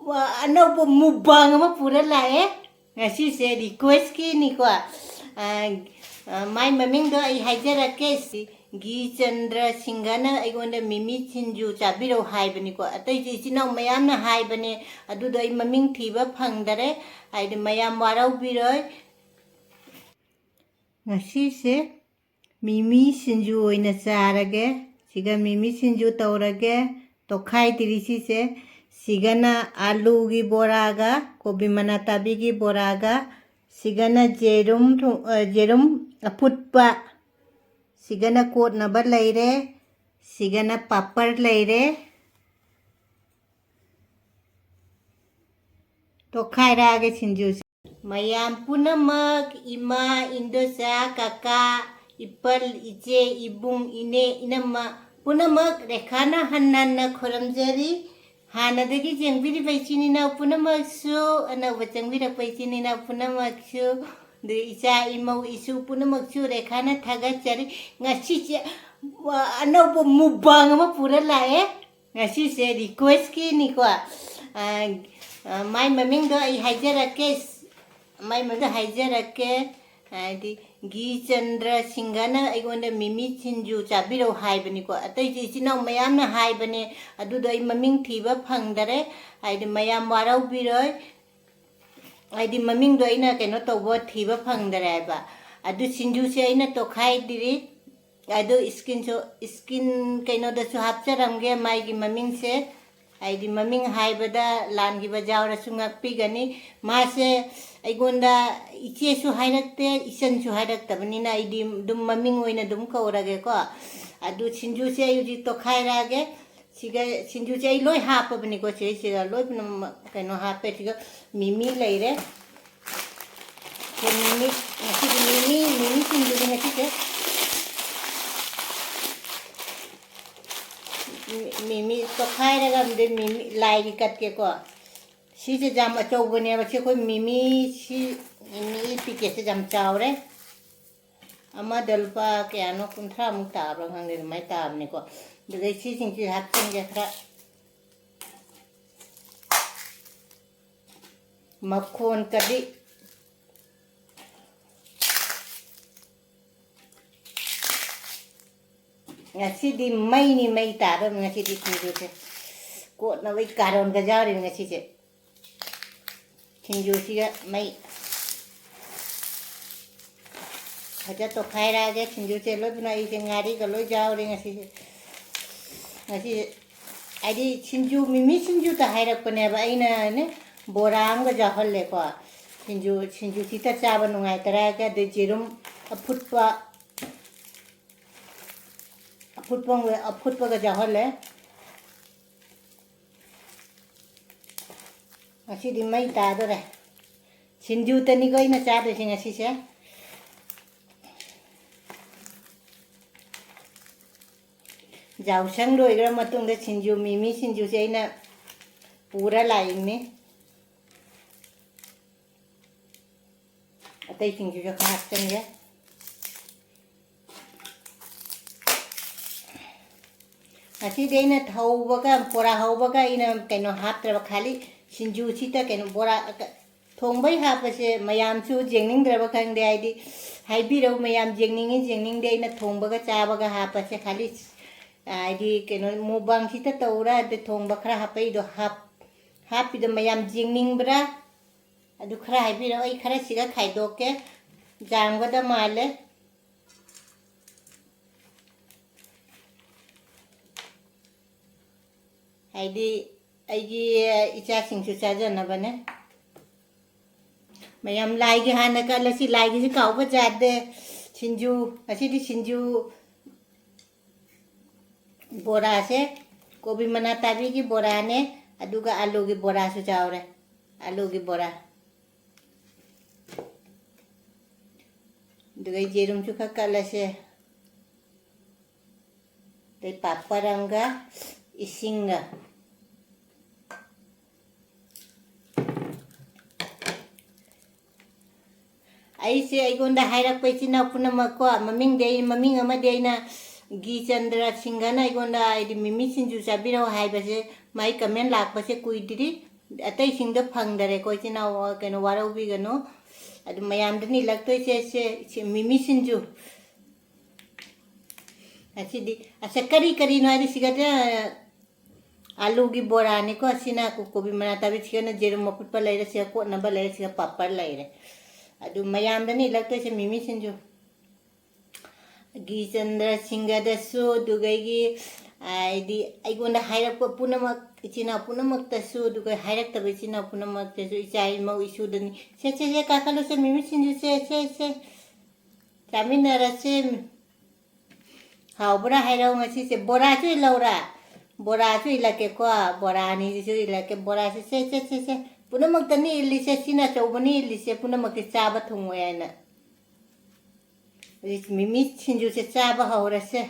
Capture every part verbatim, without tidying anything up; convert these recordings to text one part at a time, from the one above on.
ꯋꯥ, ꯑꯅꯧꯕ ꯃꯨꯛꯕꯥꯡ ꯑꯃ ꯄꯨꯔ ꯂꯥꯛꯑꯦ꯫ ꯉꯁꯤꯁꯦ ꯔꯤꯀ꯭ꯋꯦꯁꯀꯤꯅꯤꯀꯣ꯫ ꯑ, ꯑ, ꯃꯥꯏ ꯃꯃꯤꯡꯗꯣ ꯑꯩ ꯍꯥꯏꯖꯔꯛꯀꯦ꯫ ꯁꯤ ꯒꯤ ꯆꯟꯗ꯭ꯔ ꯁꯤꯡꯒꯅ ꯑꯩꯉꯣꯟꯗ ꯃꯤꯃꯤ ꯁꯤꯡꯖꯨ ꯆꯥꯕꯤꯔꯛꯎ ꯍꯥꯏꯕꯅꯤꯀꯣ꯫ ꯑꯇꯩꯁꯨ ꯏꯆꯤꯟ ꯏꯅꯥꯎ ꯃꯌꯥꯝꯅ ꯍꯥꯏꯕꯅꯦ, ꯑꯗꯨꯗꯣ ꯑꯩ ꯃꯃꯤꯡ ꯊꯤꯕ ꯐꯪꯗꯔꯦ꯫ ꯍꯥꯏꯗꯤ ꯃꯌꯥꯝ ꯋꯥꯔꯧꯕꯤꯔꯣꯏ꯫ ꯉꯁꯤꯁꯦ ꯃꯤꯃꯤ ꯁꯤꯡꯖꯨ ꯑꯣꯏꯅ ꯆꯥꯔꯒꯦ꯫ ꯁꯤꯒ ꯃꯤꯃꯤ ꯁꯤꯡꯖꯨ ꯇꯧꯔꯒꯦ꯫ ꯇꯣꯈꯥꯏꯗ꯭ꯔꯤ ꯁꯤꯁꯦ꯫ ꯁꯤꯒꯅ ꯑꯥꯂꯨꯒꯤ ꯕꯣꯔꯥꯒ, ꯀꯣꯕꯤ ꯃꯅꯥ ꯇꯥꯕꯤꯒꯤ ꯕꯣꯔꯥꯒ, ꯁꯤꯒꯅ ꯖꯦꯔꯨꯝ ꯊꯣ-, ꯑ, ꯖꯦꯔꯨꯝ ꯑꯐꯨꯠꯄ, ꯁꯤꯒꯅ ꯀꯣꯠꯅꯕ ꯂꯩꯔꯦ, ꯁꯤꯒꯅ ꯄꯥꯄꯔ ꯂꯩꯔꯦ꯫ ꯇꯣꯈꯥꯏꯔꯛꯑꯒꯦ ꯁꯤꯡꯖꯨꯁꯦ꯫ ꯃꯌꯥꯝ ꯄꯨꯝꯅꯃꯛ, ꯏꯃꯥ, ꯏꯟꯗꯣꯆꯥ, ꯀꯀꯥ, ꯏꯄꯜ, ꯏꯆꯦ, ꯏꯕꯨꯡ, ꯏꯅꯦ, ꯏꯅꯝꯃ ꯄꯨꯝꯅꯃꯛ ꯔꯦꯈꯥꯅ ꯍꯟꯅ ꯍꯟꯅ ꯈꯨꯔꯨꯝꯖꯔꯤ꯫ ꯍꯥꯟꯅꯗꯒꯤ ꯌꯦꯡꯕꯤꯔꯤꯕ ꯏꯆꯤꯟ ꯏꯅꯥꯎ ꯄꯨꯝꯅꯃꯛꯁꯨ, ꯑꯅꯧꯕ ꯆꯪꯕꯤꯔꯛꯄ ꯏꯆꯤꯟ ꯏꯅꯥꯎ ꯄꯨꯝꯅꯃꯛꯁꯨ, ꯑꯗꯨ ꯏꯆꯥ ꯏꯃꯧ ꯏꯁꯨ ꯄꯨꯝꯅꯃꯛꯁꯨ ꯔꯦꯈꯥꯅ ꯊꯥꯒꯠꯆꯔꯤ꯫ ꯉꯁꯤꯁꯦ, ꯋꯥ, ꯑꯅꯧꯕ ꯃꯨꯛꯕꯥꯡ ꯑꯃ ꯄꯨꯔ ꯂꯥꯛꯑꯦ꯫ ꯉꯁꯤꯁꯦ ꯔꯤꯀ꯭ꯋꯦꯁꯀꯤꯅꯤꯀꯣ꯫ ꯑ, ꯑ, ꯃꯥꯏ ꯃꯃꯤꯡꯗꯣ ꯑꯩ ꯍꯥꯏꯖꯔꯛꯀꯦ꯫ ꯃꯥꯏ ꯃꯃꯤꯡꯗꯣ ꯍꯥꯏꯖꯔꯛꯀꯦ꯫ ꯍꯥꯏꯗꯤ ꯒꯤ ꯆꯟꯗ꯭ꯔ ꯁꯤꯡꯒꯅ ꯑꯩꯉꯣꯟꯗ ꯃꯤꯃꯤ ꯁꯤꯡꯖꯨ ꯆꯥꯕꯤꯔꯛꯎ ꯍꯥꯏꯕꯅꯤꯀꯣ꯫ ꯑꯇꯩꯁꯨ ꯏꯆꯤꯟ ꯏꯅꯥꯎ ꯃꯌꯥꯝꯅ ꯍꯥꯏꯕꯅꯦ, ꯑꯗꯨꯗꯣ ꯑꯩ ꯃꯃꯤꯡ ꯊꯤꯕ ꯐꯪꯗꯔꯦ꯫ ꯍꯥꯏꯗꯤ ꯃꯌꯥꯝ ꯋꯥꯔꯧꯕꯤꯔꯣꯏ꯫ ꯍꯥꯏꯗꯤ ꯃꯃꯤꯡꯗꯣ ꯑꯩꯅ ꯀꯩꯅꯣ ꯇꯧꯕ ꯊꯤꯕ ꯐꯪꯗꯔꯦ ꯍꯥꯏꯕ꯫ ꯑꯗꯨ ꯁꯤꯡꯖꯨꯁꯦ ꯑꯩꯅ ꯇꯣꯈꯥꯏꯗ꯭ꯔꯤ꯫ ꯑꯗꯨ ꯏꯁꯀꯤꯟꯁꯨ, ꯏꯁꯀꯤꯟ ꯀꯩꯅꯣꯗꯁꯨ ꯍꯥꯞꯆꯔꯝꯒꯦ ꯃꯥꯒꯤ ꯃꯃꯤꯡꯁꯦ꯫ ꯍꯥꯏꯗꯤ ꯃꯃꯤꯡ ꯍꯥꯏꯕꯗ ꯂꯥꯟꯈꯤꯕ ꯌꯥꯎꯔꯁꯨ ꯉꯥꯛꯄꯤꯒꯅꯤ꯫ ꯃꯥꯁꯦ ꯑꯩꯉꯣꯟꯗ ꯏꯆꯦꯁꯨ ꯍꯥꯏꯔꯛꯇꯦ, ꯏꯆꯟꯁꯨ ꯍꯥꯏꯔꯛꯇꯕꯅꯤꯅ ꯑꯩꯗꯤ ꯑꯗꯨꯝ ꯃꯃꯤꯡ ꯑꯣꯏꯅ ꯑꯗꯨꯝ ꯀꯧꯔꯒꯦꯀꯣ꯫ ꯑꯗꯨ ꯁꯤꯡꯖꯨꯁꯦ ꯑꯩ ꯍꯧꯖꯤꯛ ꯇꯣꯈꯥꯏꯔꯛꯑꯒꯦ꯫ ꯁꯤꯒ ꯁꯤꯡꯖꯨꯁꯦ ꯑꯩ ꯂꯣꯏ ꯍꯥꯞꯄꯕꯅꯤꯀꯣ꯫ ꯁꯤꯗꯩꯁꯤꯗ ꯂꯣꯏ ꯄꯨꯝꯅꯃꯛ ꯀꯩꯅꯣ ꯍꯥꯞꯄꯦ꯫ ꯁꯤꯒ ꯃꯤꯃꯤ ꯂꯩꯔꯦ꯫ ꯁꯤ ꯃꯤꯃꯤ, ꯉꯁꯤꯗꯤ ꯃꯤꯃꯤ, ꯃꯤꯃꯤ ꯁꯤꯡꯖꯨꯅꯤ ꯉꯁꯤꯁꯦ꯫ ꯃꯤ-, ꯃꯤꯃꯤ ꯇꯣꯈꯥꯏꯔꯒ ꯑꯃꯗꯤ ꯃꯤꯃꯤ ꯂꯥꯏꯒꯤ ꯀꯠꯀꯦꯀꯣ꯫ ꯁꯤꯁꯦ ꯌꯥꯝ ꯑꯆꯧꯕꯅꯦꯕ꯫ ꯁꯤ ꯑꯩꯈꯣꯏ ꯃꯤꯃꯤ, ꯁꯤ ꯃꯤꯃꯤ ꯄꯤꯀꯦꯠꯁꯦ ꯌꯥꯝ ꯆꯥꯎꯔꯦ꯫ ꯑꯃꯗ ꯂꯨꯄꯥ ꯀꯌꯥꯅꯣ, ꯀꯨꯟꯊ꯭ꯔꯥꯃꯨꯛ ꯇꯥꯕ꯭ꯔꯥ ꯈꯪꯗꯦ, ꯑꯗꯨꯃꯥꯏꯅ ꯇꯥꯕꯅꯤꯀꯣ꯫ ꯑꯗꯨꯗꯩ ꯁꯤꯁꯤꯡꯁꯤ ꯍꯥꯞꯆꯤꯟꯒꯦ ꯈꯔ꯫ ꯃꯈꯣꯟ ꯀꯗꯤ꯫ ꯉꯁꯤꯗꯤ ꯃꯩꯅꯤ, ꯃꯩ ꯇꯥꯗꯧꯔꯤ ꯉꯁꯤꯗꯤ ꯁꯤꯡꯖꯨꯁꯦ꯫ ꯀꯣꯠꯅꯕꯩ ꯀꯥꯔꯣꯟꯒ ꯌꯥꯎꯔꯤꯅꯤ ꯉꯁꯤꯁꯦ꯫ ꯁꯤꯡꯖꯨꯁꯤꯒ ꯃꯩ ꯐꯖ ꯇꯣꯈꯥꯏꯔꯛꯑꯒꯦ꯫ ꯁꯤꯡꯖꯨꯁꯦ ꯂꯣꯏ ꯄꯨꯅ ꯑꯩꯁꯦ ꯉꯥꯔꯤꯒ ꯂꯣꯏ ꯌꯥꯎꯔꯦ ꯉꯁꯤꯁꯦ꯫ ꯉꯁꯤ ꯍꯥꯏꯗꯤ ꯁꯤꯡꯖꯨ, ꯃꯤꯃꯤ ꯁꯤꯡꯖꯨꯗ ꯍꯥꯏꯔꯛꯄꯅꯦꯕ ꯑꯩꯅꯅꯦ, ꯕꯣꯔꯥ ꯑꯃꯒ ꯌꯥꯎꯍꯜꯂꯦꯀꯣ꯫ ꯁꯤꯡꯖꯨ, ꯁꯤꯡꯖꯨꯁꯤꯗ ꯆꯥꯕ ꯅꯨꯡꯉꯥꯏꯇꯔꯒ, ꯑꯗꯩ ꯌꯦꯔꯨꯝ ꯑꯐꯨꯠꯄ, ꯑꯐꯨꯠꯄ, ꯑꯐꯨꯠꯄꯒ ꯌꯥꯎꯍꯜꯂꯦ꯫ ꯉꯁꯤꯗꯤ ꯃꯩ ꯇꯥꯗꯣꯔꯦ꯫ ꯁꯤꯡꯖꯨꯇꯅꯤꯀꯣ ꯑꯩꯅ ꯆꯥꯗꯣꯏꯁꯦ ꯉꯁꯤꯁꯦ꯫ ꯌꯥꯎꯁꯪ ꯂꯣꯏꯈ꯭ꯔ ꯃꯇꯨꯡꯗ ꯁꯤꯡꯖꯨ, ꯃꯤꯃꯤ ꯁꯤꯡꯖꯨꯁꯦ ꯑꯩꯅ ꯄꯨꯔ ꯂꯥꯛꯏꯅꯤ꯫ ꯑꯇꯩꯁꯤꯡꯁꯤꯁꯨ ꯈꯔ ꯍꯥꯞꯆꯤꯟꯒꯦ꯫ ꯉꯁꯤꯗꯤ ꯑꯩꯅ ꯍꯧꯕꯒ, ꯕꯣꯔꯥ ꯍꯧꯕꯒ ꯑꯩꯅ ꯀꯩꯅꯣ ꯍꯥꯞꯇ꯭ꯔꯕ, ꯈꯥꯂꯤ ꯁꯤꯡꯖꯨꯁꯤꯗ ꯀꯩꯅꯣ ꯕꯣꯔꯥ ꯊꯣꯡꯕꯩ ꯍꯥꯞꯄꯁꯦ ꯃꯌꯥꯝꯁꯨ ꯌꯦꯡꯅꯤꯡꯗ꯭ꯔꯕ ꯈꯪꯗꯦ꯫ ꯍꯥꯏꯗꯤ ꯍꯥꯏꯕꯤꯔꯧ ꯃꯌꯥꯝ, ꯌꯦꯡꯅꯤꯡꯉꯤ ꯌꯦꯡꯅꯤꯡꯗꯦ, ꯑꯩꯅ ꯊꯣꯡꯕꯒ ꯆꯥꯕꯒ ꯍꯥꯞꯄꯁꯦ ꯈꯥꯂꯤ, ꯍꯥꯏꯗꯤ ꯀꯩꯅꯣ ꯃꯨꯛꯕꯥꯡꯁꯤꯗ ꯇꯧꯔ ꯑꯗ ꯊꯣꯡꯕ ꯈꯔ ꯍꯥꯞꯄꯛꯏꯗꯣ ꯍꯥꯞ-, ꯍꯥꯞꯄꯤꯗꯣ ꯃꯌꯥꯝ ꯌꯦꯡꯅꯤꯡꯕ꯭ꯔꯥ? ꯑꯗꯨ ꯈꯔ ꯍꯥꯏꯕꯤꯔꯛꯑꯣ, ꯑꯩ ꯈꯔ ꯁꯤꯒ ꯈꯥꯏꯗꯣꯛꯀꯦ꯫ ꯌꯥꯝꯒꯗ ꯃꯥꯜꯂꯦ꯫ ꯍꯥꯏꯗꯤ ꯑꯩꯒꯤ ꯏꯆꯥꯁꯤꯡꯁꯨ ꯆꯥꯖꯅꯕꯅꯦ꯫ ꯃꯌꯥꯝ ꯂꯥꯏꯒꯤ ꯍꯥꯟꯅ ꯀꯠꯂꯁꯤ, ꯂꯥꯏꯒꯤꯁꯤ ꯀꯥꯎꯕ ꯌꯥꯗꯦ꯫ ꯁꯤꯡꯖꯨ, ꯉꯁꯤꯗꯤ ꯁꯤꯡꯖꯨ ꯕꯣꯔꯥꯁꯦ ꯀꯣꯕꯤ ꯃꯅꯥ ꯇꯥꯕꯤꯒꯤ ꯕꯣꯔꯥꯅꯦ, ꯑꯗꯨꯒ ꯑꯂꯨꯒꯤ ꯕꯣꯔꯥꯁꯨ ꯌꯥꯎꯔꯦ, ꯑꯂꯨꯒꯤ ꯕꯣꯔꯥ꯫ ꯑꯗꯨꯒ ꯌꯦꯔꯨꯝꯁꯨ ꯈꯔ ꯀꯠꯂꯁꯦ꯫ ꯑꯗꯩ ꯄꯥꯄꯔ ꯑꯃꯒ ꯏꯁꯤꯡꯒ꯫ ꯑꯩꯁꯦ ꯑꯩꯉꯣꯟꯗ ꯍꯥꯏꯔꯛꯄ ꯏꯆꯤꯟ ꯏꯅꯥꯎ ꯄꯨꯝꯅꯃꯛꯀꯣ, ꯃꯃꯤꯡꯗꯤ ꯑꯩ, ꯃꯃꯤꯡ ꯑꯃꯗꯤ ꯑꯩꯅ ꯒꯤꯆꯟꯗ꯭ꯔ ꯁꯤꯡꯍꯅ ꯑꯩꯉꯣꯟꯗ ꯍꯥꯏꯗꯤ ꯃꯤꯃꯤ ꯁꯤꯡꯖꯨ ꯆꯥꯕꯤꯔꯛꯑꯣ ꯍꯥꯏꯕꯁꯦ, ꯃꯥꯏ comment ꯂꯥꯛꯄꯁꯦ ꯀꯨꯏꯗ꯭ꯔꯤ꯫ ꯑꯇꯩꯁꯤꯡꯗꯣ ꯐꯪꯗꯔꯦꯀꯣ, ꯏꯆꯤꯟ ꯏꯅꯥꯎ, ꯀꯩꯅꯣ, ꯋꯥꯔꯧꯕꯤꯒꯅꯨ꯫ ꯑꯗꯨ ꯃꯌꯥꯝꯗ ꯅꯤꯂꯛꯇꯣꯏꯁꯦ, ꯁꯦ, ꯁꯦ, ꯃꯤꯃꯤ ꯁꯤꯡꯖꯨ꯫ ꯉꯁꯤꯗꯤ, ꯑꯁ, ꯀꯔꯤ ꯀꯔꯤꯅꯣ ꯍꯥꯏꯗꯤ, ꯁꯤꯒꯗ ꯑꯥꯂꯨꯒꯤ ꯕꯣꯔꯥꯅꯤꯀꯣ, ꯁꯤꯅ ꯀꯣ-, ꯀꯣꯕꯤ ꯃꯅꯥ ꯇꯥꯕꯤ, ꯁꯤꯒꯅ ꯌꯦꯔꯨꯝ ꯑꯐꯨꯠꯄ ꯂꯩꯔꯦ, ꯁꯤꯒ ꯀꯣꯠꯅꯕ ꯂꯩꯔꯦ, ꯁꯤꯒ ꯄꯥꯄꯔ ꯂꯩꯔꯦ꯫ ꯑꯗꯨ ꯃꯌꯥꯝꯗ ꯅꯤꯂꯛꯇꯣꯏꯁꯦ ꯃꯤꯃꯤ ꯁꯤꯡꯖꯨ꯫ ꯒꯤꯆꯟꯗ꯭ꯔ ꯁꯤꯡꯒꯗꯁꯨ, ꯑꯗꯨꯒ ꯑꯩꯒꯤ, ꯍꯥꯏꯗꯤ, ꯑꯩꯉꯣꯟꯗ ꯍꯥꯏꯔꯛꯄ ꯄꯨꯝꯅꯃꯛ, ꯏꯆꯤꯟ ꯏꯅꯥꯎ ꯄꯨꯝꯅꯃꯛꯇꯁꯨ, ꯑꯗꯨꯒ ꯍꯥꯏꯔꯛꯇꯕ ꯏꯆꯤꯟ ꯏꯅꯥꯎ ꯄꯨꯝꯅꯃꯛꯇꯁꯨ, ꯏꯆꯥ ꯏꯃꯧ ꯏꯁꯨꯗꯅꯤ꯫ ꯁꯦ, ꯁꯦ, ꯁꯦ, ꯀꯥꯈꯠꯂꯨꯁꯦ, ꯃꯤꯃꯤ ꯁꯤꯡꯖꯨ, ꯁꯦ, ꯁꯦ, ꯁꯦ꯫ ꯆꯥꯃꯤꯟꯅꯔꯁꯦ꯫ ꯍꯥꯎꯕ꯭ꯔꯥ ꯍꯥꯏꯔꯛꯑꯣ ꯉꯁꯤꯁꯦ꯫ ꯕꯣꯔꯥꯁꯨ ꯏꯜꯍꯧꯔꯥ? ꯕꯣꯔꯥꯁꯨ ꯏꯜꯂꯛꯀꯦꯀꯣ꯫ ꯕꯣꯔꯥ ꯑꯅꯤꯁꯤꯁꯨ ꯏꯜꯂꯛꯀꯦ꯫ ꯕꯣꯔꯥꯁꯦ, ꯁꯦ, ꯁꯦ, ꯁꯦ, ꯁꯦ꯫ ꯄꯨꯝꯅꯃꯛꯇꯅꯤ ꯏꯜꯂꯤꯁꯦ꯫ ꯁꯤꯅ ꯑꯆꯧꯕꯅꯤ ꯏꯜꯂꯤꯁꯦ꯫ ꯄꯨꯝꯅꯃꯛꯇꯤ ꯆꯥꯕ ꯊꯨꯡꯉꯣꯏ ꯍꯥꯏꯅ꯫ ꯍꯧꯖꯤꯛ ꯃꯤꯃꯤ ꯁꯤꯡꯖꯨꯁꯦ ꯆꯥꯕ ꯍꯧꯔꯁꯦ꯫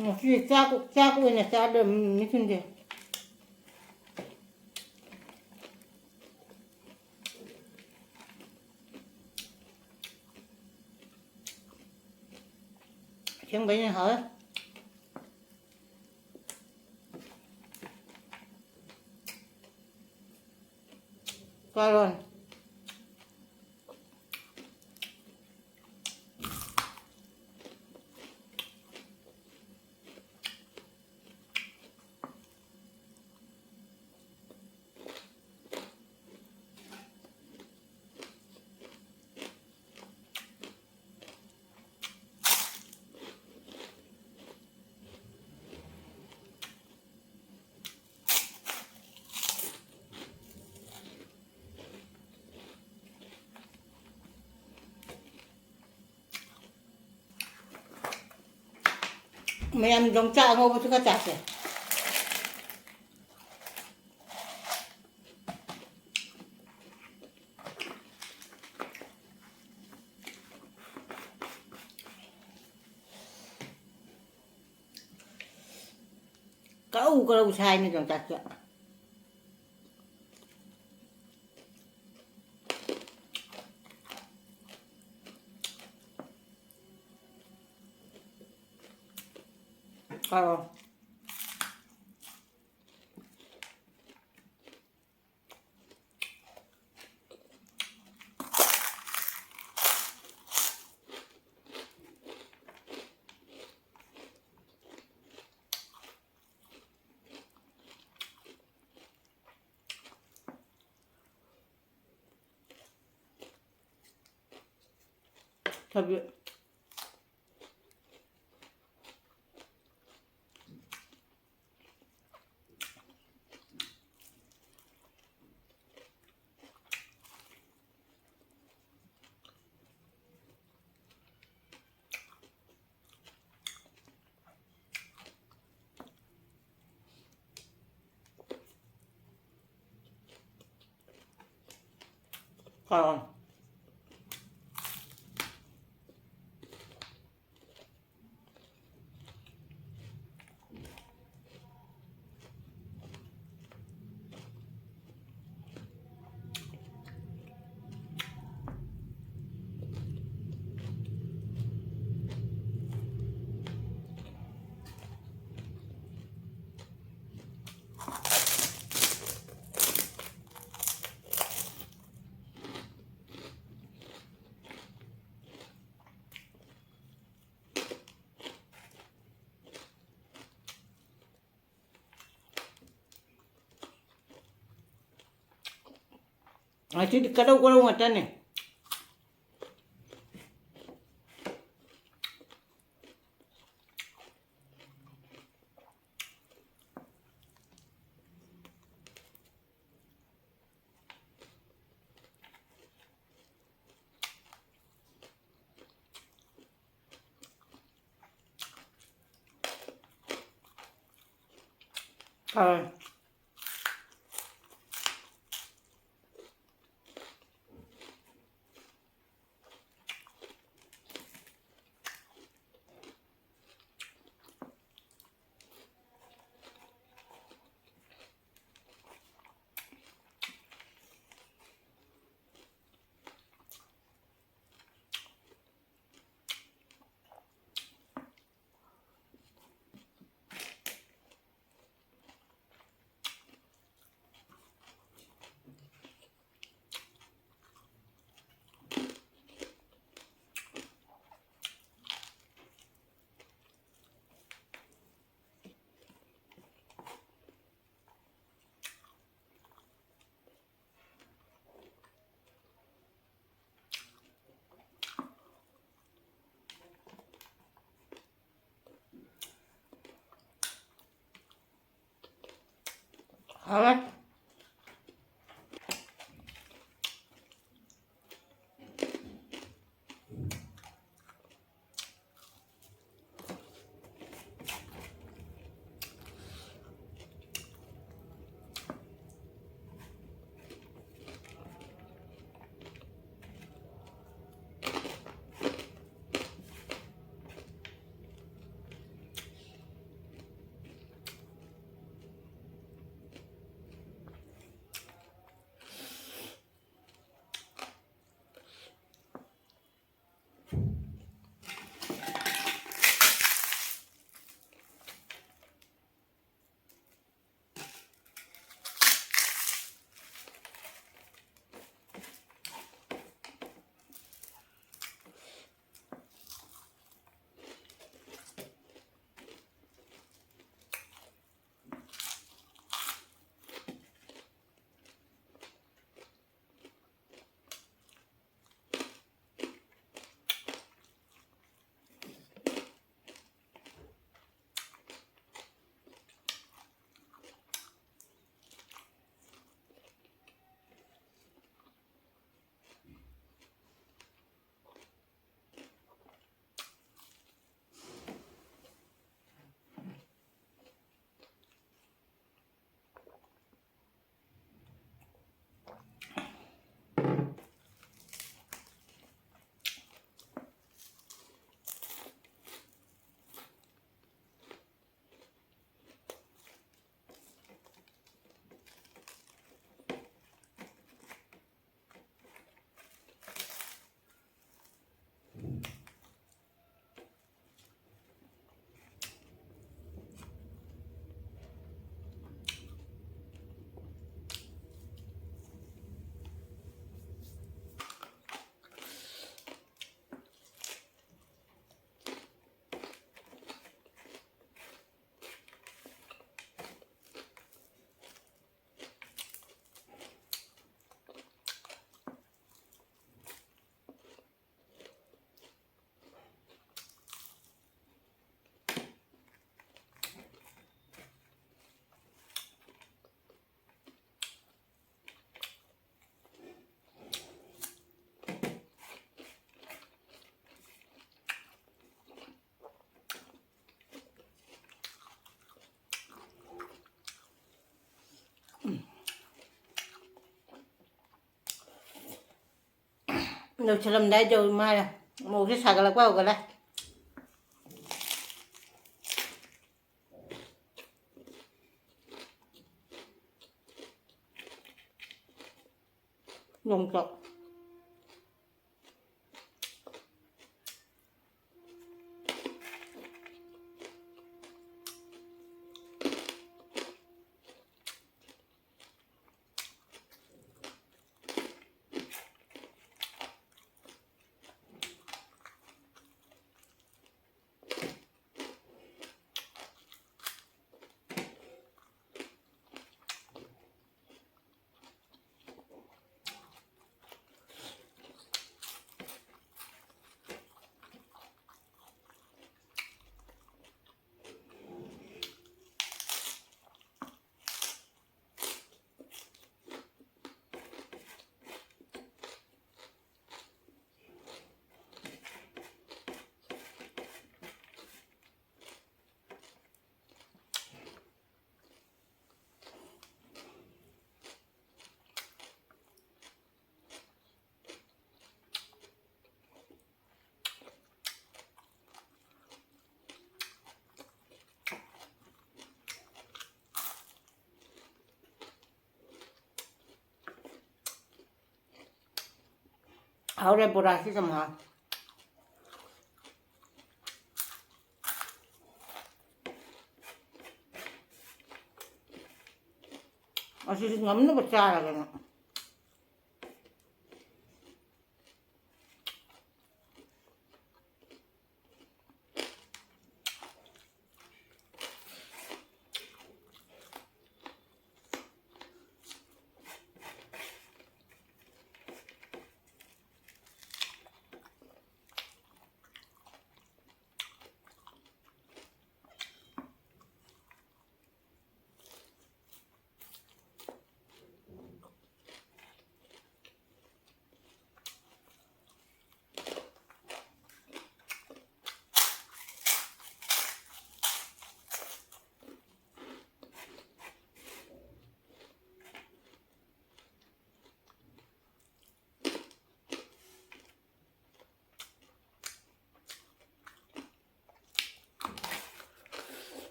ꯉꯁꯤ ꯆꯥꯛ, ꯆꯥꯛ ꯑꯣꯏꯅ ꯆꯥꯗꯣꯏ ꯃꯤꯁꯤꯡꯁꯦ꯫ ꯑꯁꯦꯡꯕꯩꯅꯦ ꯍꯥꯎꯋꯦ꯫ ꯀꯥꯔꯣꯟ꯫ ꯃꯌꯥꯝ ꯌꯣꯡꯆꯥꯛ ꯑꯉꯧꯕꯁꯨ ꯈꯔ ꯆꯥꯁꯦ꯫ ꯀꯔꯧ ꯀꯔꯧ ꯁꯥꯏꯅ ꯌꯣꯡꯆꯥꯛꯁꯦ꯫ ꯑꯧ꯫ ꯊꯕꯤ꯫ ꯍꯥꯎ꯫ ꯉꯁꯤꯗꯤ ꯀꯔꯧ ꯀꯔꯧ ꯉꯥꯛꯇꯅꯦ꯫ ꯑꯥ꯫ ꯍꯥꯎꯔꯦ꯫ ꯂꯣꯏꯁꯤꯜꯂꯝꯗꯥꯏꯗ ꯃꯥꯅ ꯃꯣꯔꯣꯛꯁꯦ ꯁꯥꯒꯠꯂꯛꯄ ꯍꯧꯒꯠꯂꯦ꯫ ꯌꯣꯡꯆꯥꯛ꯫ ꯍꯥꯎꯔꯦ ꯕꯣꯔꯥꯁꯤ ꯌꯥꯝ ꯍꯥꯎ꯫ ꯑꯁꯤꯁꯨ ꯉꯝꯅꯕ ꯆꯥꯔꯒꯦꯅ꯫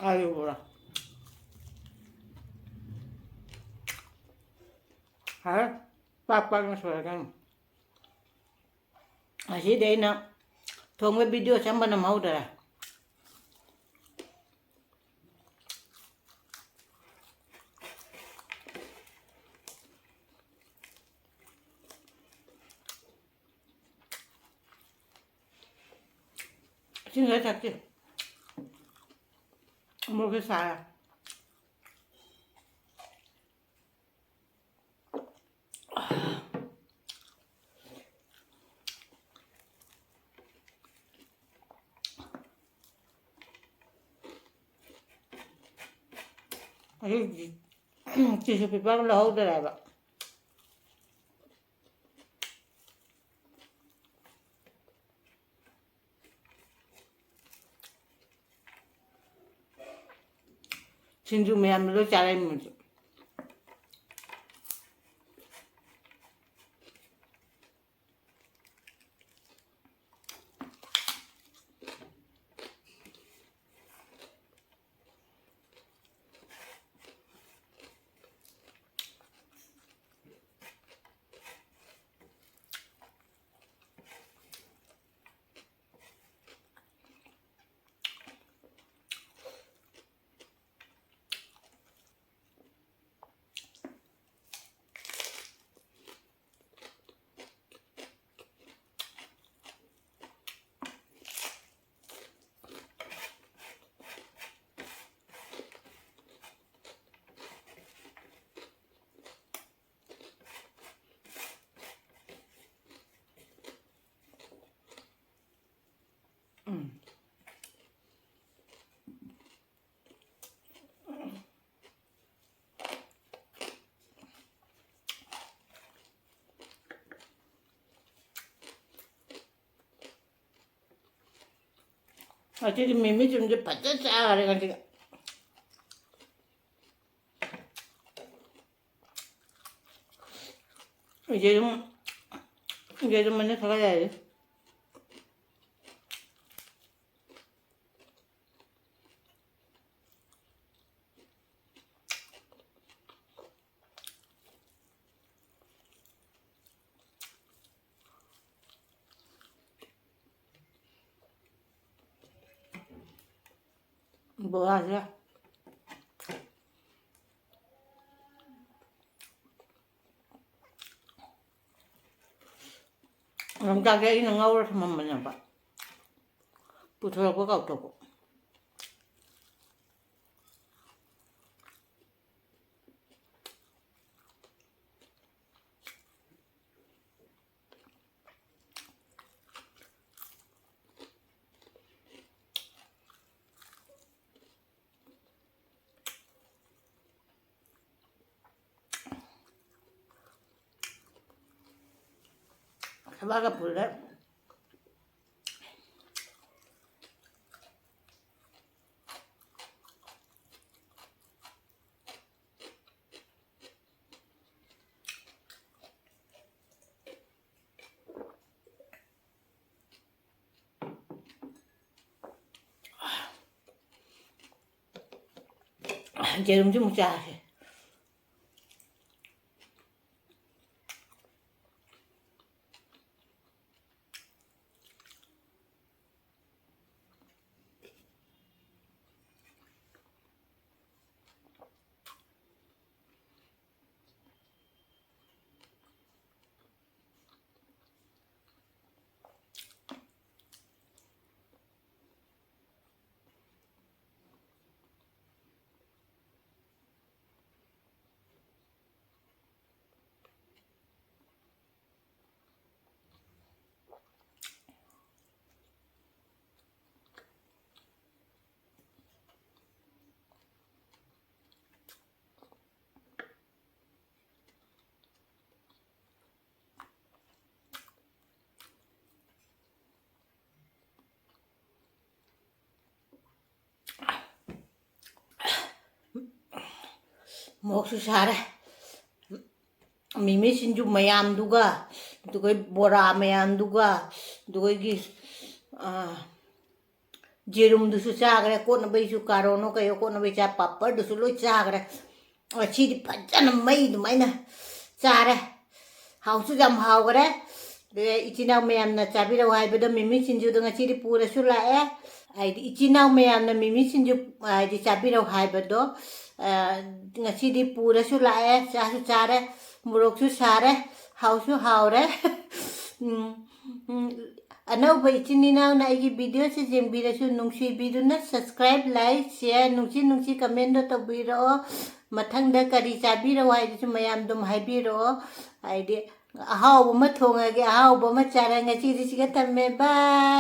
ꯑꯥꯂꯨ ꯕꯣꯔꯥ꯫ ꯍꯥꯏ, ꯄꯥꯛ ꯄꯥꯛꯅ ꯁꯣꯏꯔꯛꯀꯅꯨ꯫ ꯉꯁꯤꯗꯤ ꯑꯩꯅ ꯊꯣꯡꯕ video ꯁꯦ ꯑꯝꯕ ꯅꯝꯍꯧꯗꯔꯦ꯫ ꯏꯁꯤꯡ ꯈꯔ ꯊꯛꯀꯦ꯫ ꯃꯣꯔꯣꯛꯁꯦ ꯁꯥꯔꯦ꯫ ꯑꯗꯨꯒꯤ tissue paper ꯑꯃ ꯂꯧꯍꯧꯗꯔꯦꯕ꯫ ꯁꯤꯡꯖꯨ ꯃꯌꯥꯝꯗꯣ ꯂꯣꯏ ꯆꯥꯔꯛꯏ ꯃꯣꯏꯁꯨ꯫ ꯎꯝ꯫ ꯉꯁꯤꯗꯤ ꯃꯤꯃꯤ ꯁꯤꯡꯖꯨ ꯐꯖꯅ ꯆꯥꯈ꯭ꯔꯦ ꯉꯁꯤꯗꯤ꯫ ꯌꯦꯔꯨꯝ, ꯌꯦꯔꯨꯝ ꯑꯅꯤ ꯈꯛ ꯂꯩꯔꯦ꯫ ꯕꯣꯔꯥꯁꯦ꯫ ꯌꯣꯡꯆꯥꯛꯁꯦ ꯑꯩꯅ ꯉꯧꯔ ꯊꯝꯃꯝꯕꯅꯦꯕ, ꯄꯨꯊꯣꯔꯛꯄ ꯀꯥꯎꯊꯣꯛꯄ꯫ ꯊꯕꯥꯛꯀ ꯐꯨꯜꯂꯦ꯫ ꯌꯦꯔꯨꯝꯁꯨ ꯑꯃꯨꯛ ꯆꯥꯁꯦ꯫ ꯃꯣꯔꯣꯛꯁꯨ ꯁꯥꯔꯦ꯫ ꯃꯤꯃꯤ ꯁꯤꯡꯖꯨ ꯃꯌꯥꯝꯗꯨꯒ, ꯑꯗꯨꯒ ꯕꯣꯔꯥ ꯃꯌꯥꯝꯗꯨꯒ, ꯑꯗꯨꯒ ꯑꯩꯒꯤ, ꯑꯥ, ꯌꯦꯔꯨꯝꯗꯨꯁꯨ ꯆꯥꯈ꯭ꯔꯦ, ꯀꯣꯠꯅꯕꯩꯁꯨ ꯀꯥꯔꯣꯅꯣ ꯀꯩꯌꯣ ꯀꯣꯠꯅꯕꯩ ꯆꯥ, ꯄꯥꯄꯔꯗꯨꯁꯨ ꯂꯣꯏ ꯆꯥꯈ꯭ꯔꯦ꯫ ꯉꯁꯤꯗꯤ ꯐꯖꯅ ꯃꯩ ꯑꯗꯨꯃꯥꯏꯅ ꯆꯥꯔꯦ꯫ ꯍꯥꯎꯁꯨ ꯌꯥꯝ ꯍꯥꯎꯈ꯭ꯔꯦ꯫ ꯑꯗꯨꯒ ꯏꯆꯤꯟ ꯏꯅꯥꯎ ꯃꯌꯥꯝꯅ ꯆꯥꯕꯤꯔꯛꯎ ꯍꯥꯏꯕꯗꯣ ꯃꯤꯃꯤ ꯁꯤꯡꯖꯨꯗꯣ ꯉꯁꯤꯗꯤ ꯄꯨꯔꯁꯨ ꯂꯥꯛꯑꯦ꯫ ꯍꯥꯏꯗꯤ ꯏꯆꯤꯟ ꯏꯅꯥꯎ ꯃꯌꯥꯝꯅ ꯃꯤꯃꯤ ꯁꯤꯡꯖꯨ, ꯍꯥꯏꯗꯤ ꯆꯥꯕꯤꯔꯛꯎ ꯍꯥꯏꯕꯗꯣ, ꯑ, ꯉꯁꯤꯗꯤ ꯄꯨꯔꯁꯨ ꯂꯥꯛꯑꯦ꯫ ꯆꯥꯁꯨ ꯆꯥꯔꯦ, ꯃꯣꯔꯣꯛꯁꯨ ꯁꯥꯔꯦ, ꯍꯥꯎꯁꯨ ꯍꯥꯎꯔꯦ꯫ ꯎꯝ, ꯎꯝ, ꯑꯅꯧꯕ ꯏꯆꯤꯟ ꯏꯅꯥꯎꯅ ꯑꯩꯒꯤ videoꯁꯦ ꯌꯦꯡꯕꯤꯔꯁꯨ ꯅꯨꯡꯁꯤꯕꯤꯗꯨꯅ subscribe, like, share, ꯅꯨꯡꯁꯤ ꯅꯨꯡꯁꯤ commentꯗꯣ ꯇꯧꯕꯤꯔꯛꯑꯣ꯫ ꯃꯊꯪꯗ ꯀꯔꯤ ꯆꯥꯕꯤꯔꯛꯑꯣ ꯍꯥꯏꯗꯨꯁꯨ ꯃꯌꯥꯝ ꯑꯗꯨꯝ ꯍꯥꯏꯕꯤꯔꯛꯑꯣ꯫ ꯍꯥꯏꯗꯤ ꯑꯍꯥꯎꯕ ꯑꯃ ꯊꯣꯡꯉꯒꯦ, ꯑꯍꯥꯎꯕ ꯑꯃ ꯆꯥꯔꯒ ꯉꯁꯤꯗꯤ ꯁꯤꯒ ꯊꯝꯃꯦ꯫ Bye꯫